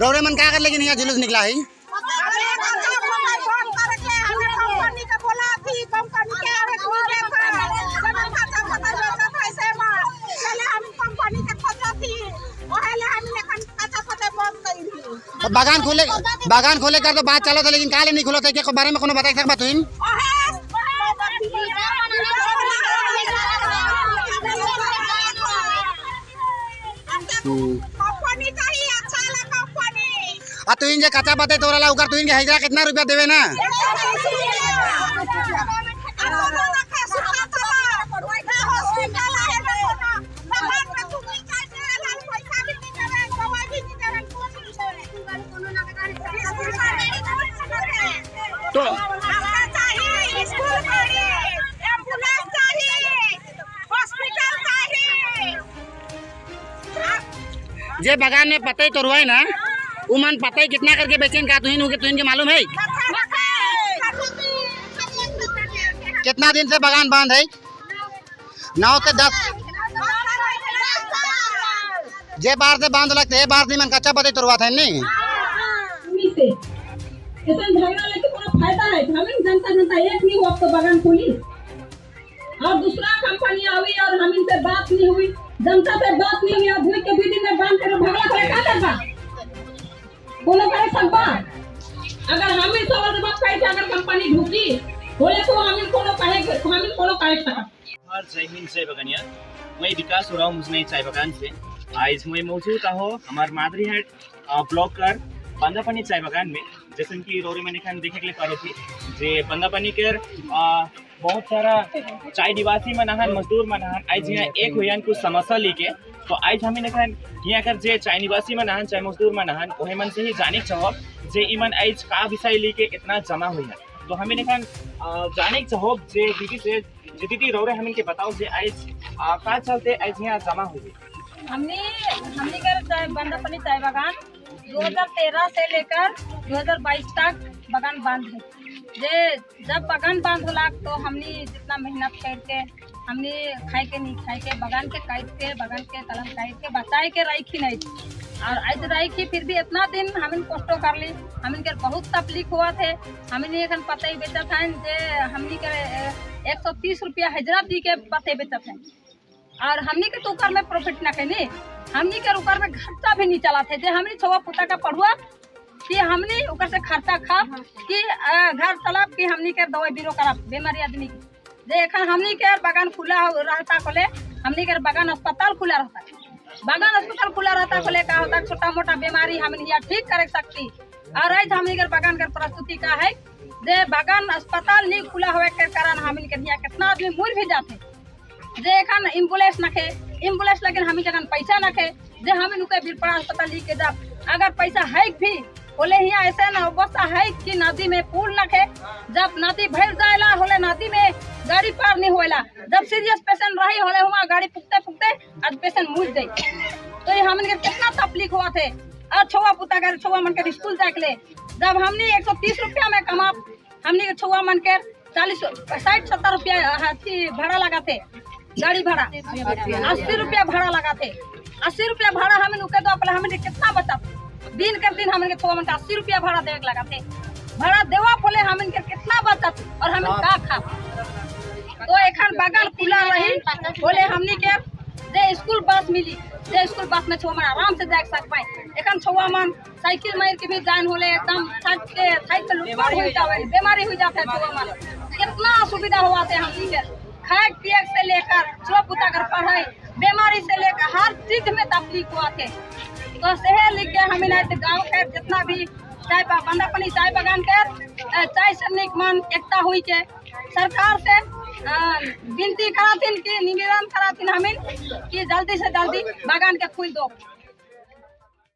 रौरे मन का कर लेकिन यहाँ जुलूस निकला है। बागान खोले कर तो बात चलो था, लेकिन काले नहीं खुला था, के बारे में कोनो बताई सकबा तुइन? कंपनी चाहिए, अच्छा वाला कंपनी। आ तुइन जे कच्चा बताई तोरा ला उकर तुइन के हैजरा कितना रुपया देवे ना? तो जे बागान में पतई तोड़वाए ना, वो मन पतई कितना करके बेचेन का तुहिन उके तुहिन के मालूम है? कितना दिन से बागान बंद है? 9 से 10। जे बार से बंद लगते है बार से मन कच्चा पतई तोड़वा था नहीं। से ऐसा झगड़ा लेके कोनो फायदा है? हमें जनता जनता एक नहीं हुआ तो बागान खोली और दूसरा कंपनी आई और हम इनसे बात नहीं हुई, जनता से बात नहीं हुई और भूख के बीच में बांध कर झगड़ा करे का करबा बोलो करे सकबा। अगर हमें सवाल जवाब कहे कि अगर कंपनी ढुकी बोले तो हमें कोनो कहे, हमें कोनो कहे सकत। जय हिंद जय बगानिया। मैं विकास हो रहा हूँ मुजनई चाय बगान से। आज मैं मौजूद हूँ हमारे मादरीहाट ब्लॉक कर बंदापानी चाय बागान में। जैसे कि रोरे मैंने खान देखे के लिए पारो थी जे बंदापानी के बहुत सारा चाय निवासी मनहन मजदूर मनहन आज यहाँ एक हुई कुछ समस्या लेके। तो आज हमें खान यहाँ कर जे चाय निवासी मनहन चाय मजदूर मनहन वही मन से ही जाने चाहो जे इमन आज का विषय लेके इतना जमा हुई है। तो हमें खान जाने चाहो जे दीदी से जे दीदी रोरे हमें के बताओ जे आज का चलते आज यहाँ जमा हुई। हमने हमने कर बंदापानी चाय बागान 2013 से लेकर 2022 तक बागान बंद है। जे जब बागान बंद होला तो हमने जितना मेहनत करके हमने खाए के नहीं खाए के बागान के काट के बागान के कलम काट के बचाए के रखी नहीं और आज रखी फिर भी इतना दिन हमने कष्टो कर ली। हमन के बहुत तकलीफ हुआ थे। हमने एखन पतई बेचत हैं जे हमनी के 130 रुपया हजरा दी के पतई बेचत हैं और हमनी के तो उकर में प्रॉफिट ना कहीं, हमनी के उकर में घाटा भी नहीं चला थे। जे हमनी छुआ पुता का पढ़ुआ कि हमनी उकर से खर्चा खा कि घर चलाब कि हमनी के दवाई बीरो करब बीमारी आदमी की। जे एखन हमनी के बागान खुला रहता खोले हमनी के बागान अस्पताल खुला रहता, बागान अस्पताल खुला रहता खोले का होता छोटा मोटा बीमारी हमनी यहाँ ठीक कर सकती। और आज हमनी के बागान के प्रस्तुति का है जे बागान अस्पताल नहीं खुला हुए के कारण हमनी के यहाँ कितना आदमी मर भी जाते। जे एखन एम्बुलेंस नखे, एम्बुलेंस लेकिन हमें जगन पैसा नखे जे हमें उनके बीरपड़ा अस्पताल लेके जा। अगर पैसा है भी बोले यहाँ ऐसे न अवस्था है कि नदी में पुल नखे, जब नदी भर जाएला होले नदी में गाड़ी पार नहीं होएला, जब सीरियस पेशेंट रही होले हुआ गाड़ी पुगते पुगते आज पेशेंट मुड़ जाए। तो ये हमन के कितना तकलीफ हुआ थे। और छुआ पुता कर छुआ मन के स्कूल जाके ले जब हमने 130 रुपया में कमा हमने के छुआ मन के 40 60 70 रुपया हाथी भाड़ा लगा थे, गाड़ी भाड़ा 80 रुपया भाड़ा लगा थे। 80 रुपया भाड़ा हमें उके दो पहले हमें कितना बचा दिन कर दिन हमें छुआ मन के 80 रुपया भाड़ा देवे लगा थे। भाड़ा देवा फले हमें के कितना बचत और हमें का खा। तो एखन बागान खुला रही बोले हमनी के जे स्कूल बस मिली, जे स्कूल बस में छुआ मन आराम से जा सक पाए। एखन छुआ मन साइकिल मार के भी जान होले एकदम थक के थक के लुटपाट हो जावे, बीमारी हो जाता है छुआ मन। कितना असुविधा हुआ थे हमनी के खाए पिए से लेकर छुआ पुता कर पढ़ाई बीमारी से लेकर हर चीज में तकलीफ हुआ थे। तो शहर लिख के हमें ना गाँव के जितना भी चाय बंदापानी चाय बागान के चाय श्रमिक मन एकता हुई के सरकार से विनती कराथिन कि निवेदन कराथिन हमें कि जल्दी से जल्दी बागान के खोल दो।